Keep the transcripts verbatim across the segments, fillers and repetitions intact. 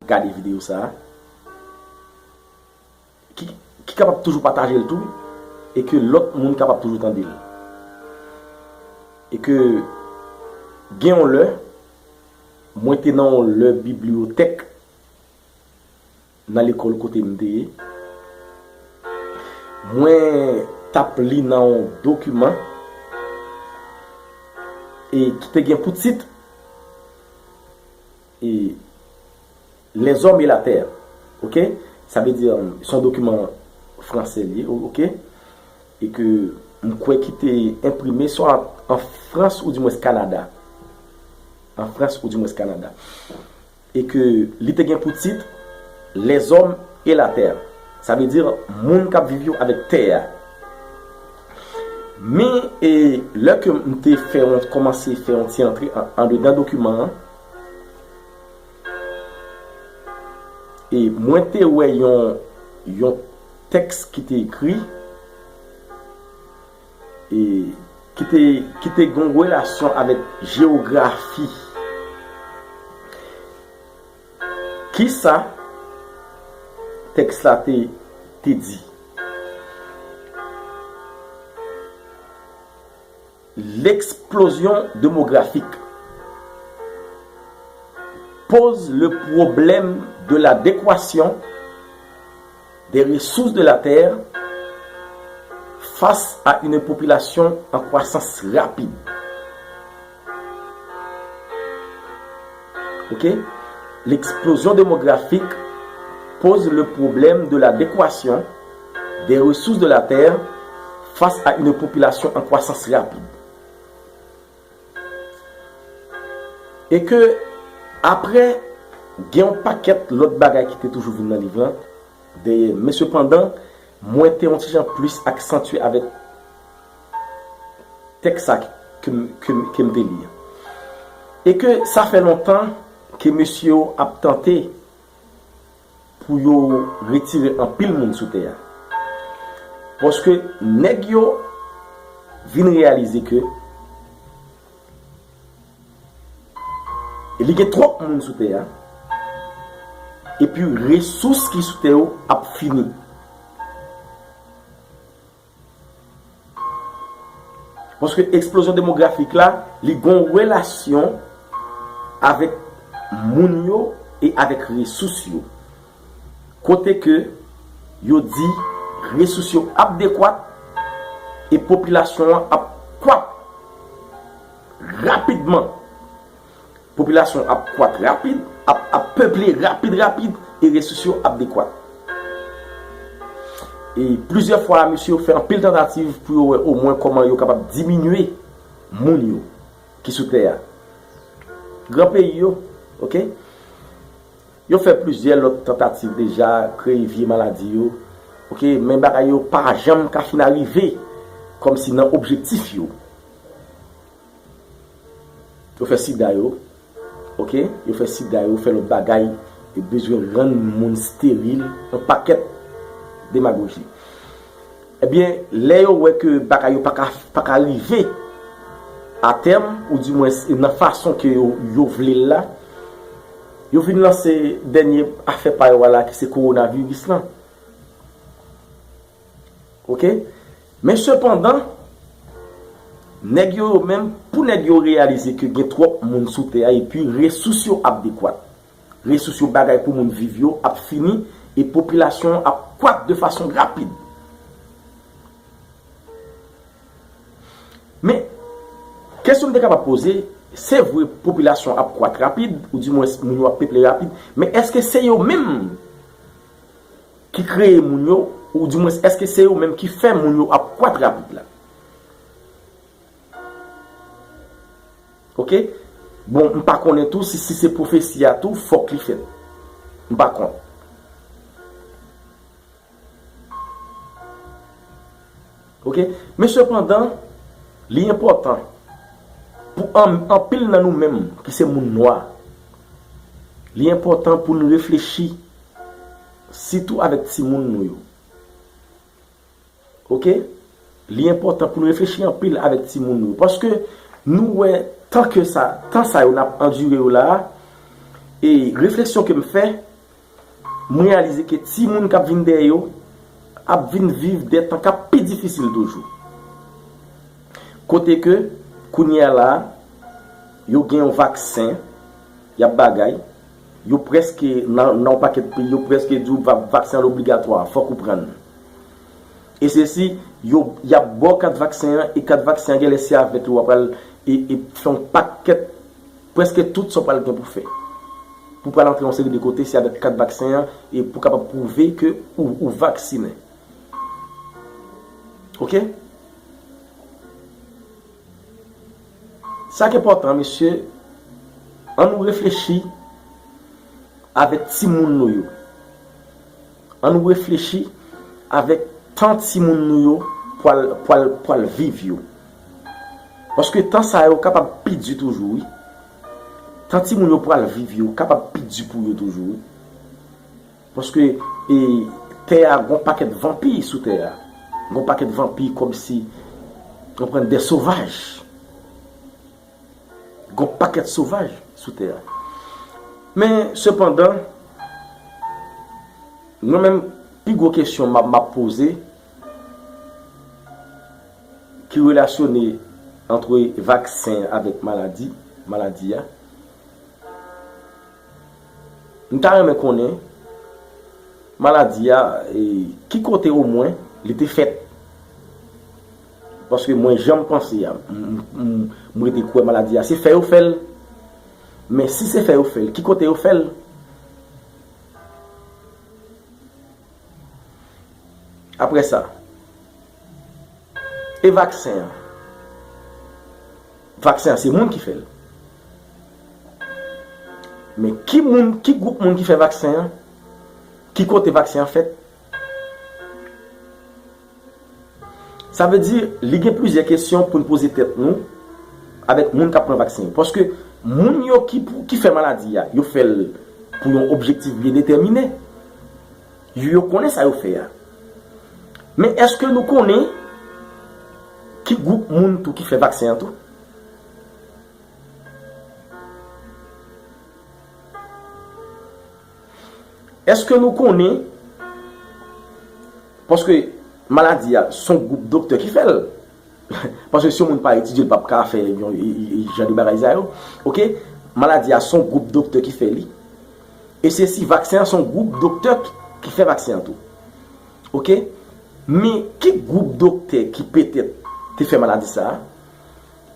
gade videyo sa a, ki, ki kapab toujou pataje l tou, e ke lòt moun kapab toujou tande l. E ke gen yon lè, mwen te nan yon lè bibliyotèk nan lekòl kote m te ye. Mwen t ap li nan yon dokiman e ki te gen pou tit e Les hommes et la terre. Oke? Sa vle di, um, se yon dokiman fransè li ye, o-, oke? E ke m kwè ki te enprime swa an Frans oudimwens Kanada. An Frans oudimwens Kanada. E ke li te gen pou tit Les hommes et la terre. Sa vle di moun k ap viv yo avèk tè a. Men, e, lè ke m te fè yon, kòmanse fè yon ti antre an, andedan dokiman an, e mwen te wè yon, yon tèks ki te ekri, e ki te, ki te gen yon relasyon avèk jewografi. Kisa tèks la te, te di? L'explosion démographique pose le problème de l'adéquation des ressources de la terre face à une population en croissance rapide. Ok? L'explosion démographique pose le problème de l'adéquation des ressources de la terre face à une population en croissance rapide. E ke apre, gen yon pakèt lòt bagay ki te toujou vin nan liv lan dèyè. Men sepandan, mwen te yon ti jan plis aksantye avèk tèks sa ke m, ke m, ke m te li an. E ke sa fè lontan ke mesye yo ap tante pou yo retire anpil moun sou tè a. Paske nèg yo vin reyalize ke li gen twòp moun sou tè a, epi resous ki sou tè yo ap fini. Paske eksplozyon demografik la, li gon relasyon avèk moun yo e avèk resous yo. Kote ke yo di resous yo ap dekwat e popilasyon an ap kwat rapidman. Popilasyon ap kwat rapid, ap, ap peple rapid, rapid, e resous yo ap dekwat. E plizyè fwa, mesye yo fè anpil tantativ pou yo wè omwen kòman yo kapab diminye moun yo ki sou tè a. Gran peyi yo, oke? Yo fè plizyè lòt tantativ deja, kreye vye maladi yo, oke? Men bagay yo pa janm ka fin arive kòmsi nan objektif yo. Yo fè sida yo, oke? Yo fè sida yo, fè lòt bagay, yo bezwen rann moun steril, yon pakèt demagoji. Ebyen, lè yo wè ke bagay yo pa ka, pa ka rive a tèm, oudimwens nan fason ke yo, yo vle l la, yo vin lanse dènye afè pa yo a la ki se kowonaviris lan. Oke? Men sepandan, nèg yo, yo menm, pou nèg yo reyalize ke gen twòp moun sou tè a epi resous yo ap dekwat. Resous yo, bagay pou moun viv yo ap fini e popilasyon an ap kwat de fason rapid. Men, kesyon m te kapab poze, se vre popilasyon ap kwat rapid, oudimwens moun yo ap peple rapid, men èske se yo menm ki kreye moun yo, oudimwens èske se yo menm ki fè moun yo ap kwat rapid la? Oke? Bon, m pa konnen tou si, si se pwofesi a tou, fòk li fèt. M pa konn. Oke? Men sepandan, li enpòtan pou an, anpil nan nou menm ki se moun nwa, li enpòtan pou n reflechi, sitou avèk timoun nou yo. Oke? Li enpòtan pou n reflechi anpil avèk timoun nou yo. Paske nou wè tan ke sa, tan sa yo n ap andire yo la a, e refleksyon ke m fè, M reyalize ke timoun k ap vin dèyè yo ap vin viv de tan k ap pi difisil toujou. Kote ke, kounye a la, yo gen yon vaksen, y ap bagay, yo prèske, nan, nan yon pakèt peyi, yo prèske di w va-, vaksen an obligatwa, fòk ou pran l. E se si, yo, y ap ba w kat vaksen an, e kat vaksen an genlè se avèk li w ap pral, e, e fè yon pakèt, prèske tout sa w pral gen pou fè. Pou pral antre yon seri de kote, se avèk kat vaksen an, e pou kapab pwouve ke ou, ou vaksinen. Oke? Sa k enpòtan, mesye, ann nou reflechi avèk timoun nou yo. Ann nou reflechi avèk tan timoun nou yo pral, pral, pral viv yo. Paske tan sa yo kapab pi di toujou, wi. Tan timoun yo pral viv yo kapab pi di pou yo toujou, wi. Paske, e, tè a gon pakèt vanpi sou tè a. Gon pakèt vanpi kòmsi, konprann, de sovaj. Gon pakèt sovaj sou tè a. Men, sepandan, mwen menm, pi gwo kesyon m ap, m ap poze, ki relasyone antre vaksen avèk maladi, maladi a, m ta renmen konnen maladi a, e, ki kote omwen li te fèt. Paske mwen, jan m panse a, m, m, m, m rete kwè maladi a se fè yo fè l. Men si se fè yo fè l, ki kote yo fè l? Apre sa, e vaksen an? Vaksen an, se moun ki fè l. Men ki moun, ki gwoup moun ki fè vaksen an? Ki kote vaksen an fèt? Sa vle di, li gen plizyè kesyon pou n poze tèt nou avèk moun k ap pran vaksen yo. Paske moun yo ki pou, ki fè maladi a, yo fè l pou yon objektif byen detèmine. Yo, yo konnen sa yo fè a. Men èske nou konnen ki gwoup moun tou ki fè vaksen an tou? Èske nou konnen, paske maladi a, se yon gwoup doktè ki fè l. Paske si yon moun pa etidye, l p ap ka fè yon, e, e, e, jan de bagay sa yo. Oke? Maladi a, se yon gwoup doktè ki fè li. E se si vaksen an, se yon gwoup doktè ki, ki fè vaksen an tou. Oke? Men ki gwoup doktè ki petèt te fè maladi sa a?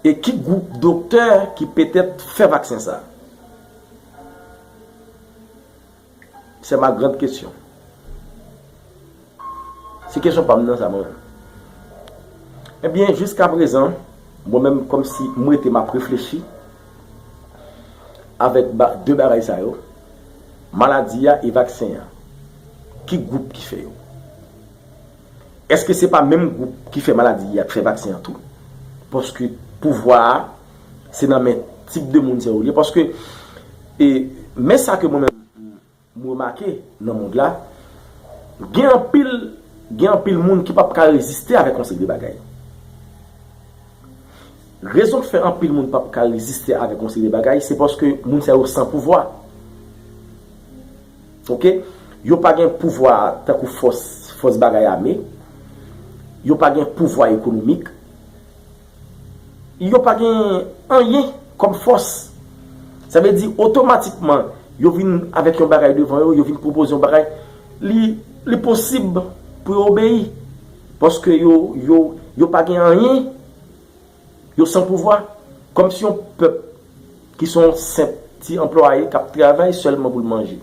E ki gwoup doktè ki petèt fè vaksen sa a? C'est ma grande question. Se kesyon pa m nan sa, mwen menm. Ebyen, jiska prezan, mwen menm, kòmsi m rete m ap reflechi avèk ba, de bagay sa yo, maladi a e vaksen an. Ki gwoup ki fè yo? Èske se pa menm gwoup ki fè maladi a, k fè vaksen an tou? Paske pouvwa a, se nan men tip de moun sa yo li ye. Paske, e, men sa ke mwen menm, m remake nan mond la, gen anpil, gen anpil moun ki p ap ka reziste avèk yon seri de bagay. Rezon k fè anpil moun p ap ka reziste avèk yon seri de bagay, se paske moun sa yo san pouvwa. Oke? Yo pa gen pouvwa tankou fòs, fòs bagay ame. Yo pa gen pouvwa ekonomik. Yo pa gen anyen kòm fòs. Sa vle di, otomatikman, yo vin avèk yon bagay devan yo, yo vin pwopoze yon bagay, li, li posib pou yo obeyi. Paske yo, yo, yo pa gen anyen, yo san pouvwa. Kòmsi yon pèp ki se yon senp ti anplwaye k ap travay sèlman pou l manje.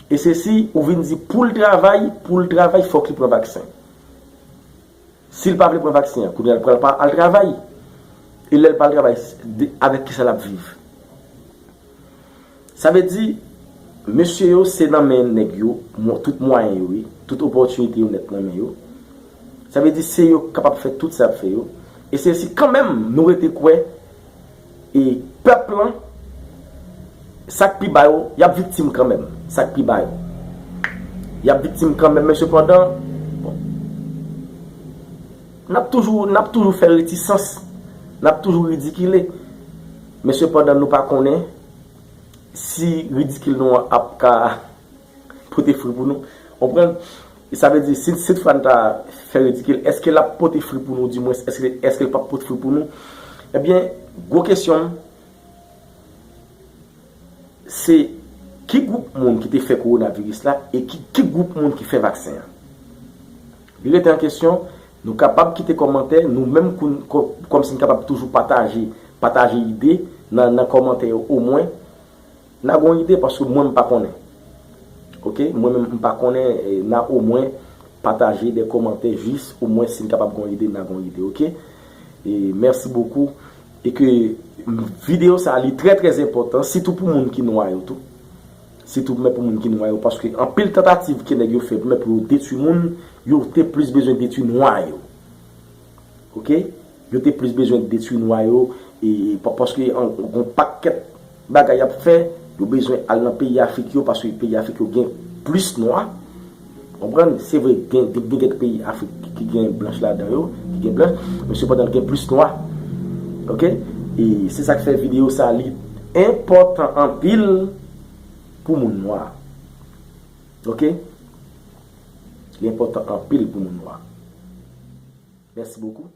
E se si ou vin di pou l travay, pou l travay, fòk li pran vaksen. Si l pa vle pran vaksen an, kounye a l pral pa al travay. E lè l pa al travay, de, avèk kisa l ap viv? Sa vle di, mesye yo, se nan men nèg yo, mwa-, tout mwayen yo ye, tout opòtinite yo nèt nan men yo. Sa vle di, se yo k kapab fè tout sa y ap fè yo. E se si kanmenm nou rete kwè e pèp lan, sa k pi ba yo, y ap viktim kanmenm. Sa k pi ba yo, y ap viktim kanmenm, men sepandan, bon, n ap toujou, n ap toujou fè retisans, n ap toujou ridikile. Men sepandan, nou pa konnen si ridikil nou an ap ka pote fri pou nou. Konprann? E sa vle di, si, si Fran ta fè ridikil, èske l ap pote fri pou nou, dimwens, èske, èske l p ap pote fri pou nou? Ebyen, gwo kesyon m, se ki gwoup moun ki te fè kowonaviris la e ki, ki gwoup moun ki fè vaksen an? Li rete an kesyon, nou kapab kite kòmantè, nou menm koun- kò- kòmsi n kapab toujou pataje, pataje ide nan, nan kòmantè yo omwen, n a gon ide paske mwen m pa konnen. Oke, mwen menm m pa konnen, e, n a omwen pataje de kòmantè jis omwen si n kapab gon ide, n a gon ide, oke? E mèsi bokou. E ke videyo sa li trè trè enpòtan, sitou pou moun ki nwa yo tou. Sitou men pou moun ki nwa yo, paske anpil tantativ ke nèg yo fè men pou yo detwi moun, yo te plis bezwen detwi nwa yo. Oke? Yo te plis bezwen detwi nwa yo, e, e, pa- paske an- gon pakèt bagay y ap fè, yo bezwen al nan peyi Afrik yo, paske peyi Afrik yo gen plis nwa. Konprann? Se vre, gen, gen, gen kèk peyi Afrik ki, ki gen blanch ladan yo, ki gen blanch, men sepandan gen plis nwa. Oke? E se sa k fè videyo sa li enpòtan anpil pou moun nwa. Oke? Li enpòtan anpil pou moun nwa. Mèsi bokou.